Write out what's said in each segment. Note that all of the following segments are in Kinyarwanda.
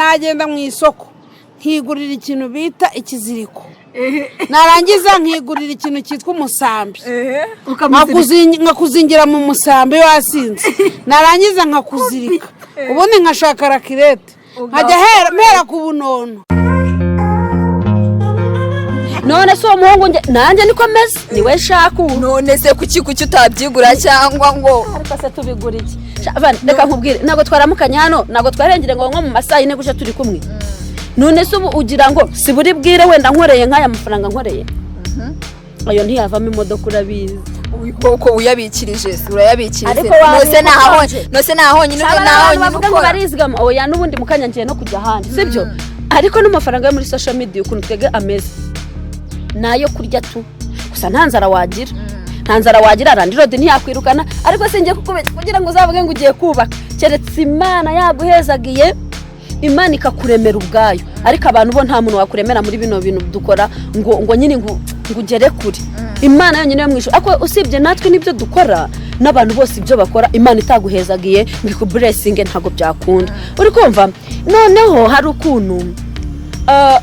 Nagenda mu isoko nkigurira ikintu bita ikiziriko, narangiza nkigurira ikintu cyitwa umusambi, nkakuzingira mu musambi wasinze, narangiza nkakuzirika, ubundi nkashaka raclette, nkajya mpera ku bunono. None se uwo muhungu nanjye niko meze, niwe nshaka ubu. None se kuki utabyigura cyangwa ngo Ariko se tubigura iki? Bana, reka nkubwire, ntabwo twaramukanye hano, ntabwo twarengere ngo nko mu masaha 4 gutya turi kumwe. None se ubu ugira ngo si buri bwire wenda nkoreye nk'aya mafaranga nkoreye, ayo ntiyavamo imodoka, urabizi. Koko uyabikirije se, urayabikirije? Ariko nose wabika naho ukonje. Nose naho honyine Aba naho abantu honyine bavuga ngo ukora? Barizigama, oya. N'ubundi mu kanya ngiye no kujya ahandi, sibyo? Ariko n'amafaranga yo muri social media, ukuntu twebwe ameze, ni ayo kurya tu gusa. Nta nzara wagira, nta nzara wagira, landlord ntiyakwirukana. Ariko singiye kukubeshya, kugira ngo uzavuge ngo ugiye kubaka, keretse Imana yaguhezagiye, Imana ikakuremera ubwayo. Ariko abantu bo, nta muntu wakuremera muri bino bintu dukora ngo nyine ngo ugere kure. Imana yonyine yo mu ijuru. Ariko usibye natwe n'ibyo dukora, n'abantu bose ibyo bakora, Imana itaguhezagiye ngo ikublessinge, ntabwo byakunda. Uri kumva? Noneho hari ukuntu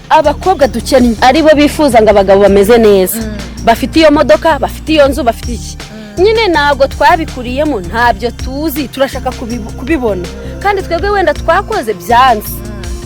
abakobwa dukennye aribo bifuza ngo abagabo bameze neza, bafite iyo modoka, bafite iyo nzu, bafite iki. Nyine ntabwo twabikuriyemo, ntabyo tuzi, turashaka kubibona. Kandi twebwe wenda twakoze byanze,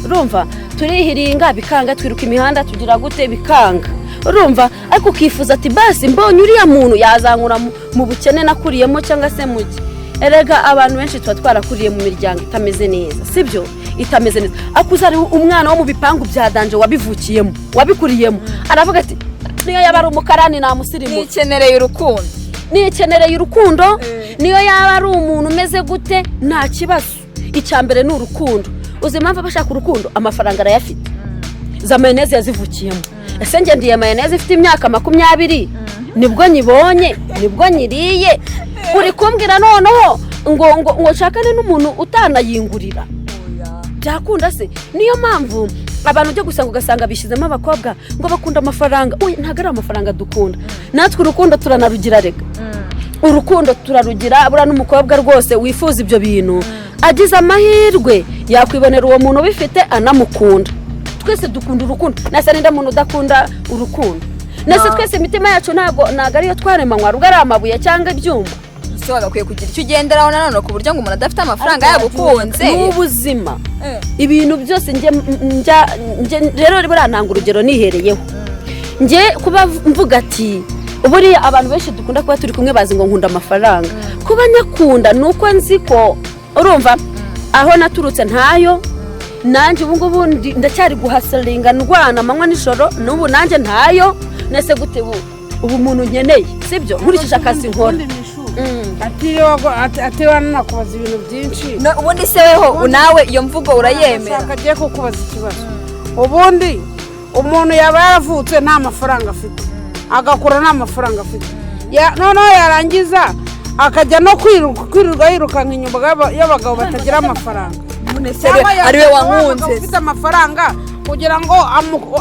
urumva, turihiringa bikanga, twiruka imihanda, tugira gute bikanga, urumva? Ariko ukifuza ati: "Basi mbonye uriya muntu yazankura mu bukene nakuriyemo." Cyangwa se muke, erega abantu benshi tuba twarakuriye mu miryango itameze neza, sibyo? Itameze neza. Ariko uzari umwana wo mu bipangu bya danger, wabivukiyemo, wabikuriyemo, aravuga ati: "Niyo yaba ari umukarani namusirimu." Nikenereye urukundo. Nikenereye urukundo. Niyo yaba ari umuntu umeze gute, nta kibazo, icya mbere ni urukundo. Uzi impamvu aba ashaka urukundo? Amafaranga arayafite, za mayonnaise yazivukiyemo. Ese njye ndiye mayonnaise ifite imyaka 20, nibwo nyibonye, nibwo nyiriye, uri kumbwira noneho ngo nshakane n'umuntu utanayingurira, byakunda se? Niyo mpamvu abantu ujya gusanga, ugasanga bishyizemo abakobwa ngo bakunda amafaranga. Oya, ntabwo ari amafaranga dukunda natwe, urukundo turanarugira. Reka, urukundo turarugira. Buriya n'umukobwa rwose wifuza ibyo bintu, agize amahirwe yakwibonera uwo muntu ubifite anamukunda. Twese dukunda urukundo. Nase ninde muntu udakunda urukundo? Nase twese imitima yacu ntabwo ariyo twaremanywa, rugo ari amabuye cyangwa ibyuma? Ese wagakwiye kugira icyo ugenderaho nanone, ku buryo ngo umuntu adafite amafaranga yagukunze? Ni ubuzima, ibintu byose. Njye rero buriya ntanga urugero nihereyeho. Njye kuba mvuga ati buriya abantu benshi dukunda kuba turi kumwe bazi ngo nkunda amafaranga, kuba nyakunda ni uko nzi ko, urumva, aho naturutse ntayo. Nanjye ubu ngubu ndacyari guhustlinga, ndwana amanywa nijoro, n'ubu nanjye ntayo. Nese gute ubu umuntu nkeneye, sibyo? Nkurikije akazi nkora. Atiriwe anakubaza ibintu byinshi. Ubundi se weho nawe iyo mvugo urayemera? Ndashaka agiye kukubaza ikibazo. Ubundi umuntu yaba yaravutse nta mafaranga afite, agakura nta mafaranga afite, noneho yarangiza akajya no kwirirwa yirukanka inyuma y'abagabo batagira amafaranga? None se Cyangwa ari we yashaka wa wankunze? mugabo ufite amafaranga kugira ngo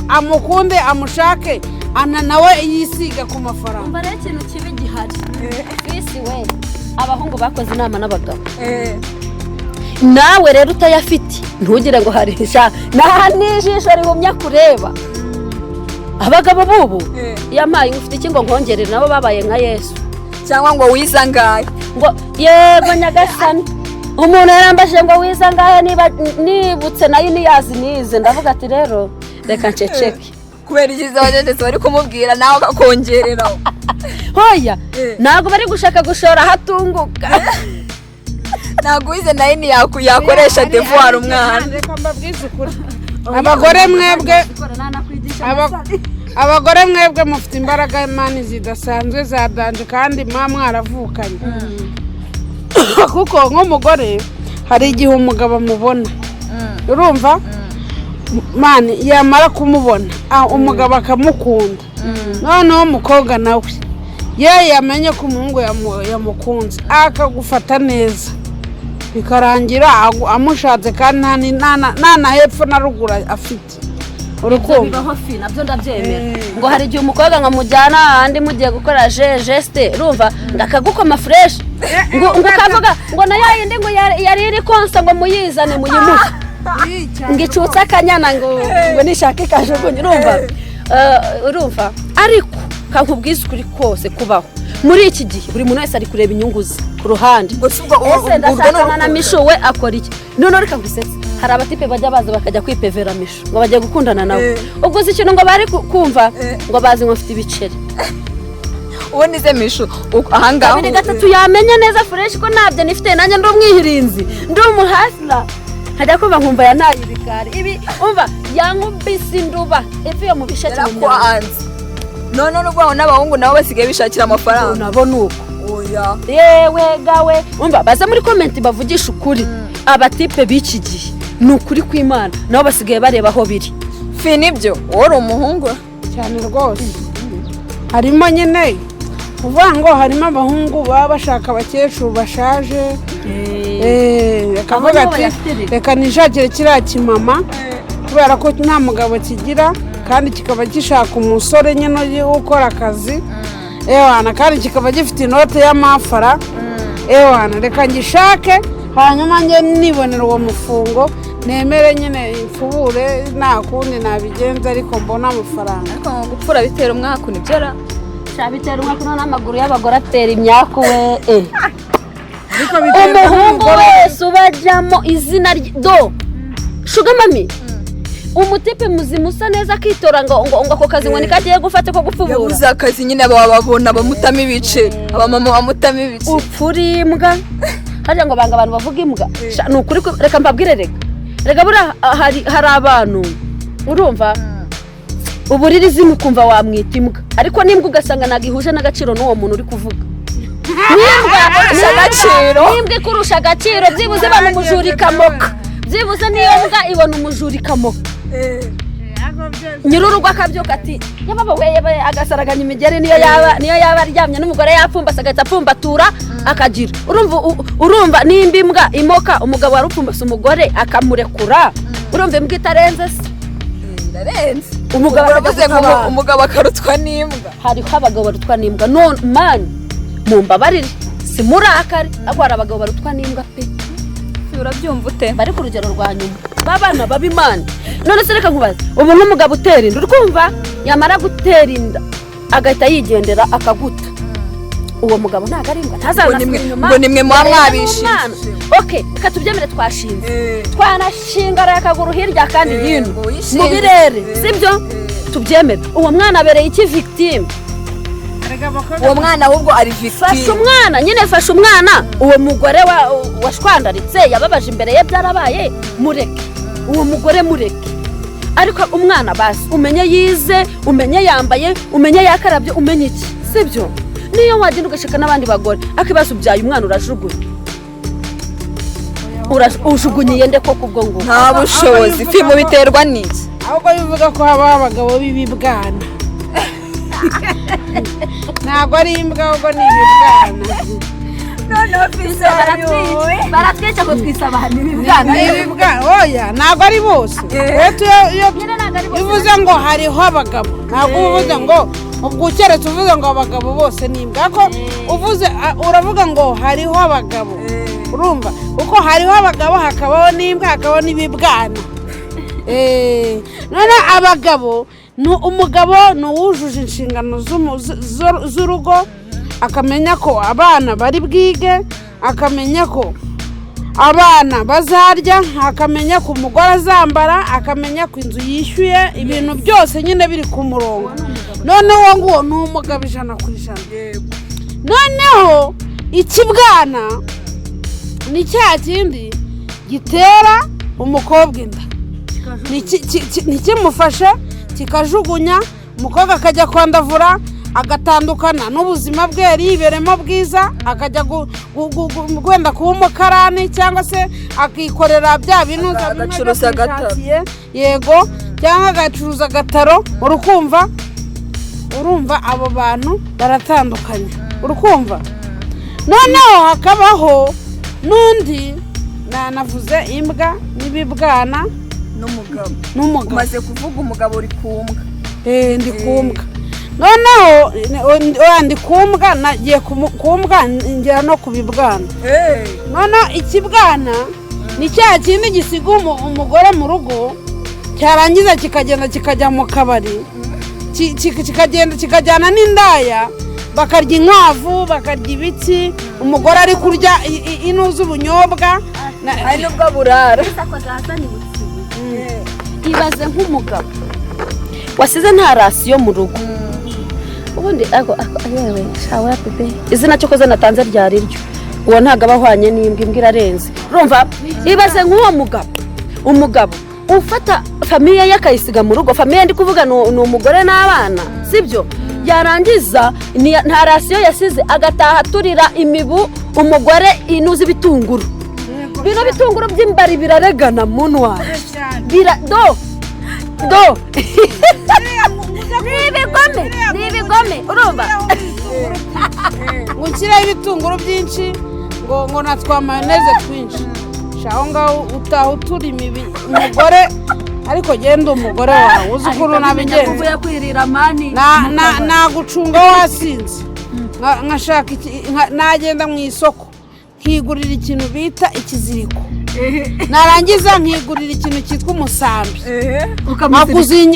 amukunde, amushake, ana nawe yisiga ku mafaranga? Umva rero, ikintu kibi gihari fisi we, abahungu bakoze inama n'abagabo. Nawe rero utayafite, ntugire ngo harisha nta n'ijisho rihumya kureba. Abagabo b'ubu, yampaye ufite iki ngo nkongerere, nabo babaye nka Yesu. Cyangwa ngo wize angahe? Ngo yego nyagasani. Umuntu yarambajije ngo wize angahe, niba nibutse nayo niyazi nize, ndavuga ati: "Rero reka nceceke." Kubera icyiza wageze bari kumubwira, nawe akakongereraho. Hoya, ntabwo bari gushaka gushora ahatunguka. Ntabwo wize nayo yakoresha devoir umwana. Reka mbabwize ukuri, abagore mwebwe, abagore mwebwe mufite imbaraga mani zidasanzwe za danger, kandi muba mwaravukanye. Kuko nk'umugore hari igihe umugabo amubona, urumva mani, yamara kumubona, umugabo akamukunda. Noneho umukobwa nawe ye yamenye ko umuhungu yamukunze, akagufata neza, bikarangira amushatse, kandi nta na hepfo na ruguru afite urukundo. Bibaho fi, nabyo ndabyemera, ngo hari igihe umukobwa nkamujyana ahandi mugiye gukora geste, urumva, ngo akagukoma fresh, ngo ukavuga ngo na ya yindi ngo yari iri konsa, ngo muyizane muyimuhe. Ngo icutse akanyana, ngo nishake ikajugunye. Urumva? Urumva, ariko kankubwiza ukuri kose kubaho muri iki gihe, buri muntu wese ari kureba inyungu ze ku ruhande. Gusa ubwo Ese urwo ni ndashakana na urukundo. Mishu, we akora iki? Noneho reka ngusetse, hari abatipe bajya baza bakajya kwipevera Mishu ngo bagiye gukundana nawe. Ubwo uzi ikintu ngo bari kumva? Ngo bazi ngo mfite ibiceri. Uwo nize Mishu ahangaha. Kabiri, gatatu, yamenya neza fresh ko ntabyo nifite, nanjye ndi umwihirinzi, ndi umuhasira, nkajya kumva nkumva yantaye ibikari ibi. Umva, yankubise induba epfo iyo mu bisheke, mu myanda. Yarakwanze. None n'ubwo aho n'abahungu nabo basigaye bishakira amafaranga. Nabo ni uko. Oya. Yewe gawe, umva, baze muri comment bavugisha ukuri. Abatipe b'iki gihe, ni ukuri kw'Imana, nabo basigaye bareba aho biri. Fi, nibyo, wowe uri umuhungu. Cyane rwose. Harimo nyine kuvuga ngo harimo abahungu baba bashaka abakecuru bashaje, akavuga Abo nibo ati bayafite. "Reka nishakire kiriya kimama kubera ko nta mugabo kigira, kandi kikaba gishaka umusore nyine uri ukora akazi, ewana, kandi kikaba gifite inote y'amafara, ewana, reka ngishake, hanyuma njye nibonera uwo mufungo, nemere nyine imfubure, nta kundi nabigenza, ariko mbona amafaranga." Ariko ngo gupfura bitera umwaku, nibyo ra? Bitera umwaku n'amaguru y'abagore atera imyaku we eh. Ariko biterwa Umuhungu n'umugore. wese ubajyamo izina do sugar mummy, umutipe muzima usa neza akitora ngo ako kazi ngo nikagiye gufata ko gupfubura. Yabuze akazi nyine, bababona bamutamo ibice, abamama bamutamo ibice. Upfura imbwa harya ngo banga abantu bavuga imbwa. Sha, ni ukuri reka mbabwire, reka buriya hari abantu, urumva, uburiri izina ukumva wamwita imbwa, ariko n'imbwa ugasanga ntabwo ihuje n'agaciro n'uwo muntu uri kuvuga. N'imbwa Ikurusha agaciro. N'imbwa ikurusha agaciro. Byibuze ibona umujura ikamoka, byibuze n'iyo mbwa ibona umujura ikamoka. Nyir'urugo akabyuka ati yababa we yaba, agasaraganya imigeri, niyo yaba aryamye n'umugore yapfumbase agahita apfumbatura akagira. Urumva, urumva nimba imbwa imoka umugabo wari upfumbase umugore akamurekura, urumva imbwa itarenze se? Irarenze. Umugabo Uravuze ngo akajya umugabo akarutwa n'imbwa. Hariho abagabo barutwa n'imbwa. None mani, mumbabarire, simurakare, ariko hari abagabo barutwa n'imbwa pe. Urabyumva ute? Bari ku rugero rwa nyuma b'abana baba Imana. None se reka nkubaze, ubu nk'umugabo utera inda, uri kumva, yamara gutera inda agahita yigendera akaguta, uwo mugabo ntabwo ari imbwa? Ntazanasubira inyuma. Ngo nimwe muba Yareba mwabishinze. n'umwana. OK, reka tubyemere, twashinze, twanashingaraye akaguru hirya kandi hino Ngo wishinze. mu birere, sibyo? Tubyemere. Uwo mwana abereye iki victime? Uwo mwana ahubwo ari Fasha victime. umwana nyine, fasha umwana. Uwo mugore washwandaritse, yababaje imbere ye, byarabaye, mureke uwo mugore, mureke. Ariko umwana basi umenye yize, umenye yambaye, umenye yakarabye, umenye iki, sibyo? Niyo wagenda ugashaka n'abandi bagore, ariko ubyaye umwana urajugunya. Ujugunyiye nde koko ubwo ngubwo? Nta bushobozi. Fi, biterwa n'iki? Ahubwo bivuga ko habaho abagabo b'ibibwana, ntabwo ari imbwa, ahubwo ni ibibwana. Baratwica ngo twisabana ibibwana. Ni ibibwana. Oya, ntabwo ari bose. Rero iyo Nyine ntabwo ari bose. Bivuze ngo hariho abagabo, ntabwo uba uvuze ngo ubwo keretse uvuze ngo abagabo bose ni imbwa, ariko uvuze uravuga ngo hariho abagabo, urumva, kuko hariho abagabo, hakabaho n'imbwa, hakabaho n'ibibwana. None abagabo ni umugabo ni uwujuje inshingano z'urugo, akamenya ko abana bari bwige, akamenya ko abana bazarya, akamenya ko umugore azambara, akamenya ko inzu yishyuye, ibintu byose nyine biri ku murongo. Noneho uwo nguwo ni umugabo 100%. Noneho ikibwana ni cya kindi gitera umukobwa inda ntikimufashe, kikajugunya umukobwa, akajya kwandavura, agatandukana n'ubuzima bwe yari yiberemo bwiza, akajya wenda kuba umukarani cyangwa se akikorera bya bintu bimwe byo Agacuruza agataro. kwishakiye, yego, cyangwa agacuruza agataro. Urukumva, urumva abo bantu baratandukanye, urukumva. Noneho hakabaho n'undi nanavuze, imbwa n'ibibwana. N'umugabo. N'umugabo. Umaze kuvuga umugabo, uri kumbwa. Ndi kumbwa. Noneho oya, ndi kumbwa, nagiye kumbwa ngera no ku bibwana. Noneho ikibwana Ni cya kindi gisiga umugore mu rugo, cyarangiza kikagenda kikajya mu kabari, kikagenda kikajyana n'indaya, bakarya inkwavu, bakarya ibiki, umugore ari kurya inu z'ubunyobwa. Hari n'ubwo burara. Ibaze nk'umugabo wasize nta ration mu rugo ubundi ako ako, yewe shawe bebe, izina cyo koze natanze ryari ryo, uwo ntabwo aba ahwanye n'imbwa, imbwa irarenze. Urumva, ibaze nk'uwo mugabo, umugabo ufata famille ye akayisiga mu rugo. Famille ndi kuvuga ni umugore n'abana, sibyo? Yarangiza nta ration yasize, agataha aturira imibu umugore inuza ibitunguru, bino bitunguru by'imbari biraregana muntu wanjye, bira do do, ni ibigome, ni ibigome, urumva? Ngo nshyireho ibitunguru byinshi, ngo na twa mayonnaise twinshi. Sha, aho ngaho utaha utura imibi umugore. Ariko genda umugore wawe uzi ukuntu nabigenza. Uvuye kwirira mani. Nagucunga wasinze, nkashaka nagenda mu isoko nkigurira ikintu bita ikiziriko, narangiza nkigurira ikintu cyitwa umusambi,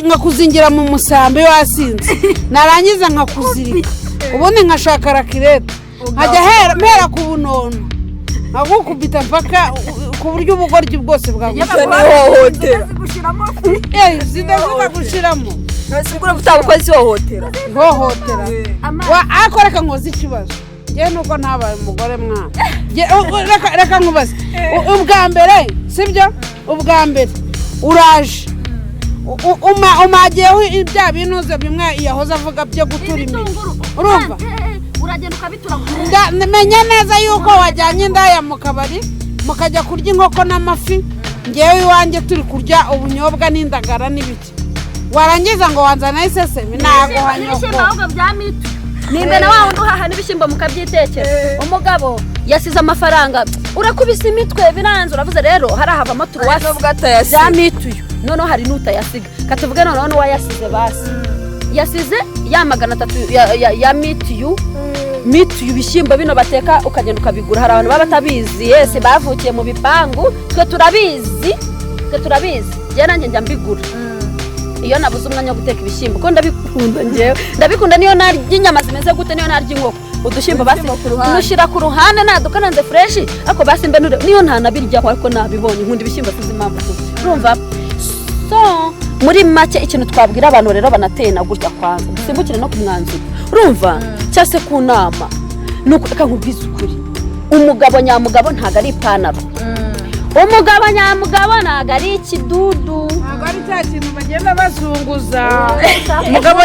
nkakuzingira mu musambi wasinze, narangiza nkakuzirika, ubundi nkashaka raclette, nkajya mpera ku bunono nkagukubita mpaka ku buryo ubugoryi bwose bwagushyira. Ni ihohotera. Zidavuga gushiramo. Ese ubwo urumva utabukoze ihohotera? Ihohotera. Ariko reka nkoze ikibazo njyewe, nuko ntabaye umugore mwana. Reka nkubaze. Ubwa mbere, sibyo, ubwa mbere uraje umagiyeho bya binuze bimwe yahoze avuga byo gutura imiti, urumva? Uragenda ukabitura. Menya neza yuko wajyanye indaya mu kabari, mukajya kurya inkoko n'amafi, ngewe iwanjye turi kurya ubunyobwa n'indagara n'ibiki, warangiza ngo wanzanaho isesemi, naguha n'ibishyimbo nyoko. Ahubwo bya mitu nimbe na wa wundi uhaha n'ibishyimbo mukabyitekera. Umugabo yasize amafaranga, urakubise imitwe biranze, uravuze rero hariya turuwasi. Nubwo atayasiga. Bya mituyu. Noneho hari n'utayasiga, katuvuge noneho n'uwayasize, basi yasize ya 300 ya mituyu. Mituyu, ibishyimbo bino bateka, ukagenda ukabigura. Hari abantu baba batabizi, yese bavukiye mu bipangu, twe turabizi, twe turabizi. Njyewe nanjye njya mbigura iyo nabuze umwanya wo guteka ibishyimbo, kuko ndabikunda, njyewe ndabikunda. Niyo narya inyama zimeze gute, niyo narya inkoko, udushyimbo basi Udushyimbo ku ruhande. Nushyira ku ruhande, nadukaranze fresh, ariko basi mbe nure, niyo ntanabiryaho ariko nabibonye. Nkunda ibishyimbo, sinzi impamvu tu, urumva? So muri make, ikintu twabwira abantu rero banateye na gutya, kwanza dusimbukire no ku mwanzuro, urumva, cyangwa se ku nama, ni uko reka nkubwize ukuri: umugabo nyamugabo ntabwo ari ipantaro, umugabo nyamugabo ntabwo ari ikidudu. Ntabwo ari cya kintu bagenda bazunguza. Umugabo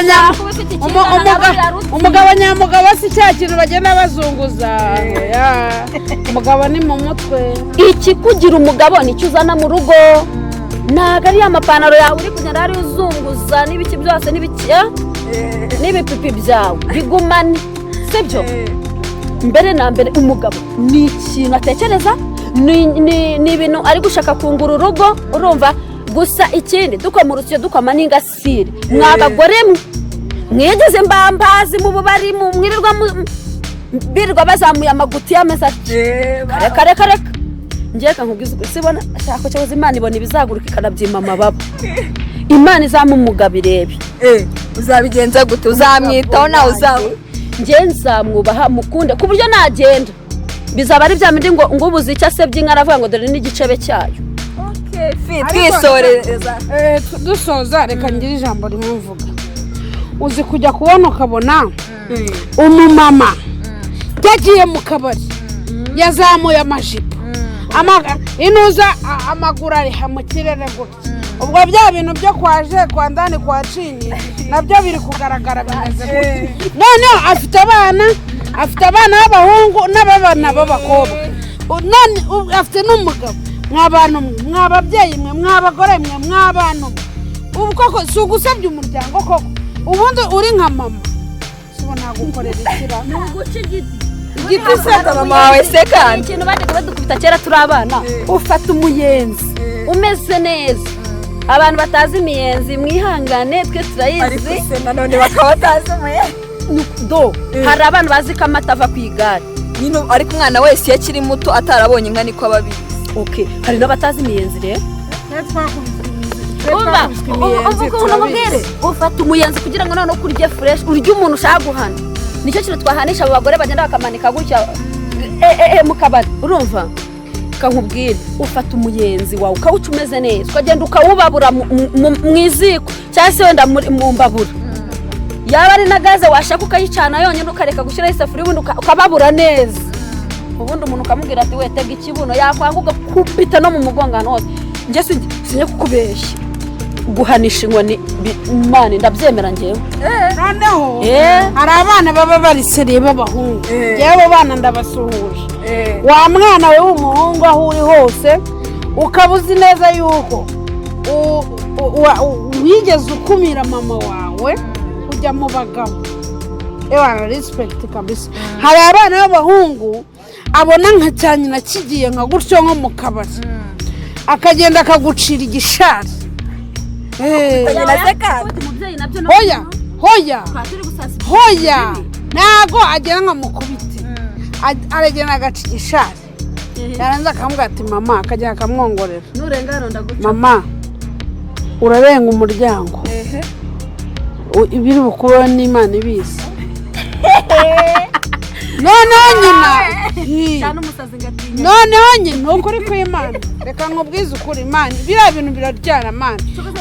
umugabo nyamugabo si cya kintu bagenda bazunguza. Ya. Umugabo ni mu mutwe. Ikikugira umugabo nicyo uzana mu rugo, ntabwo ari ya mapantaro yawe uri kugenda hariya uzunguza n'ibiki byose n'ibiki, eh? N'ibipipi byawe bigumane, sibyo? Mbere na mbere, umugabo ni ikintu atekereza, ni ibintu ari gushaka kungura urugo, urumva? Gusa ikindi, dukoma urusyo dukoma n'ingasire. Mwa bagore mwe mwigeze mbambazi mu bubari, mwirirwa birirwa bazamuye amagutiya ameze atya, reka reka reka, ngiye nkubwize ukuri, sibona ashaka cyakoze. Imana ibona ibizaguruka ikanabyima amababa. Imana izamu umugabo irebe. Uzabigenza gute? Uzamwitaho nawe uzaba? Njye nzamwubaha, mukunde ku buryo nagenda bizaba ari bya bindi ngo ubuze icyo asebye inka aravuga ngo dore n'igicebe cyayo. Twisoreza. Dusoza, reka ngire ijambo rimwe mvuga. Uzi kujya kubona ukabona umumama yagiye mu kabari, yazamuye amajipo, inuza amaguru ari mu kirere gutya, ubwo bya bintu byo kwa je kwa ndani kwa chini nabyo biri kugaragara, bimeze gutya. Noneho afite abana, afite abana b'abahungu n'abana b'abakobwa, none afite n'umugabo. Mw'abantu mwe, mw'ababyeyi mwe, mw'abagore mwe, mw'abantu mwe, ubu koko si ugusebya umuryango koko? Ubundi uri nka mama, si ubu nagukorera ikira Ni uguca igiti. Igiti se? Mama wawe se kandi? Ikintu bajyaga badukubita kera turi abana, ufata umuyenzi umeze neza. Abantu batazi imiyenzi mwihangane, twe Ariko turayizi. Se nanone bakaba batazi umuye Do, hari abantu bazi ko amata ava ku igare. Nyine, ariko umwana wese iyo akiri muto atarabonye inka niko aba abizi. Okay, hari n'abatazi imiyenzi rero. Twe twakubiswe imizi, twe Umva, twakubiswe imiyenzi, ukuntu mubwire, turabizi. Ufata umuyenzi kugira ngo noneho urye fresh, urye umuntu ushaka guhana. Nicyo kintu twahanisha abo bagore bagenda bakamanika gutya mu kabari. Urumva, kankubwire, ufata umuyenzi wawe ukawuca umeze neza, ukagenda ukawubabura mu iziko cyangwa se wenda mu mbabura, yaba ari na gaze washaka ukayicana yonyine, ukareka gushyiraho isafuriya, ubundi ukababura neza, ubundi umuntu ukamubwira ati: "We, tega ikibuno." Yakwanga ugakubita no mu mugongo ahantu hose. Njye sinjye kukubeshya, guhanisha inkoni mani ndabyemera njyewe. Noneho hari abana baba bari sérieux b'abahungu. Njyewe abo bana ndabasuhuje. Wa mwana we w'umuhungu, aho uri hose ukaba uzi neza yuko wigeze ukumira mama wawe kujya mu bagabo, ewana, respect kabisa. Hari abana b'abahungu abona nka cya nyina kigiye nka gutyo nko mu kabari, akagenda akagucira igishari. Nyina se kandi? Umubyeyi nabyo. Hoya, hoya, hoya, ntago agera nka mukubite. Aragenda agaca igishari, yarangiza akamubwira ati: "Mama," akagenda akamwongorera. Nurenga hano ndaguca. "Mama, urarenga umuryango, ibiri bukubeho n'Imana ibizi." Noneho nyina hi. Cyane umusazi ngatinya. Noneho nyina, ni ukuri kw'Imana, reka nkubwize ukuri, Imana, biriya bintu biraryana Mana.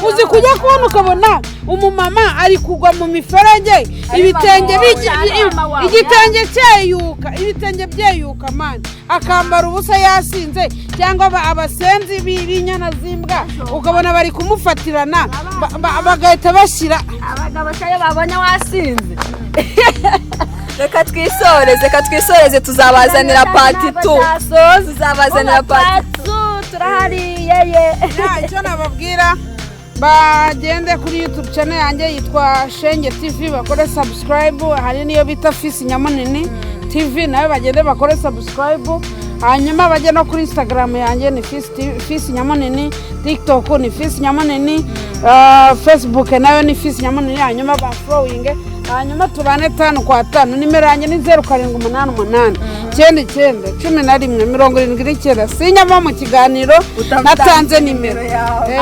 Uzi kujya kubona ukabona umumama ari kugwa mu miferege, ibitenge Mama wawe. Igitenge cyeyuka, ibitenge byeyuka Mana, akambara ubusa yasinze, cyangwa abasenzi b'inyana z'imbwa, ukabona bari kumufatirana, bagahita bashyira Abagabo shayo babonye wasinze. Reka twisoreze, reka twisoreze, tuzabazanira part 2, tuzabazanira part 2, turahari yeye. Ya, icyo nababwira, bagende kuri YouTube channel yanjye yitwa Shenge TV bakore subscribe. Hari niyo bita Fisi Nyamunini TV, nayo bagende bakore subscribe. Hanyuma bajye no kuri Instagram yanjye ni Fisi, Fisi Nyamunini, TikTok ni Fisi Nyamunini, Facebook nayo ni Fisi Nyamunini. Hanyuma ba following, hanyuma tubane tanu kwa tanu. Nimero yanjye ni 0788991179. Sinyamo mu kiganiro natanze nimero.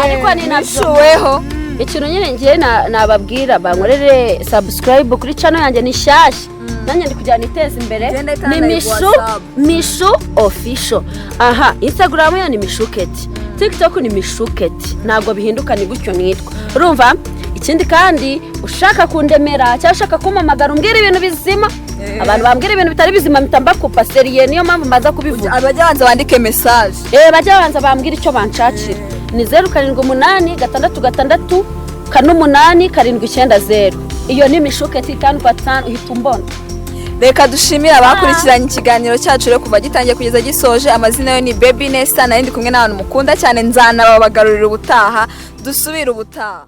Ariko ni nabyo. Bishuweho. Ikintu nyine ngiye nababwira, bankorere subscribe kuri channel yanjye, ni shyashya, nanjye ndi kugira niteze imbere. Genda Ni itanga. Mishu. WhatsApp. Mishu Official. Aha Instagram yo ni Mishuketi, TikTok ni Mishuketi, ntabwo bihinduka, ni gutyo nitwa. Urumva, ikindi kandi ushaka kundemera cyangwa ushaka kumpamagara umbwira ibintu bizima. Abantu bambwira ibintu bitari bizima mpita mbakupa, sérieux, niyo mpamvu mbaza kubivuga. Abajya banza bandike message. Bajya babanza bambwira icyo banshakira. Ni 0786648790. Iyo ni Mishuketi, tanu kwa tanu uhita umbona. Reka dushimire abakurikiranye ikiganiro cyacu rero kuva gitangiye kugeza gisoje. Amazina yo ni Baby Nesta, nari ndi kumwe n'abantu mukunda cyane. Nzanababagarurira ubutaha, dusubire ubutaha.